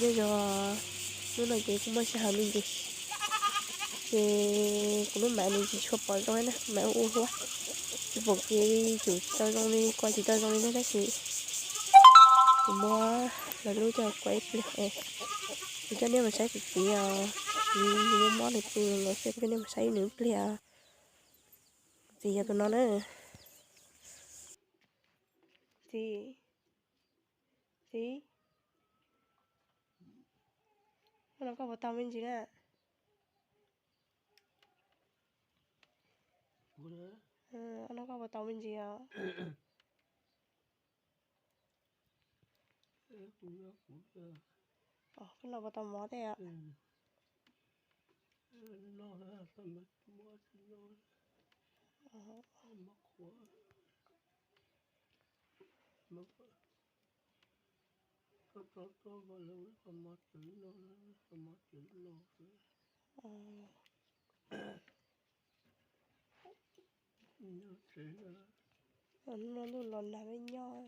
Nyob zoo, hnub no ces kuj muaj sij hawm me ntsis, ces kuv lub maiv nws tsis tshua pom zoo na, maiv ua ua huab, tsis pom kev li, tsum tsis tau zoo li, kua tsis tau zoo li na, tab sis kuv muab lawv lub coj kua ib pliag, kuv coj nej mus saib txiv txiv os, txiv nws mob nws pw los xwb, kuv coj nej mus saib nws ib pliag. Txiv yog tus no na. Txiv, txiv, hnub no koj puas tau me ntsis na? Hnub no koj puas tau me ntsis os? Koj noj puas tau mov thiab? Hnub no ntuj los nag me nyob.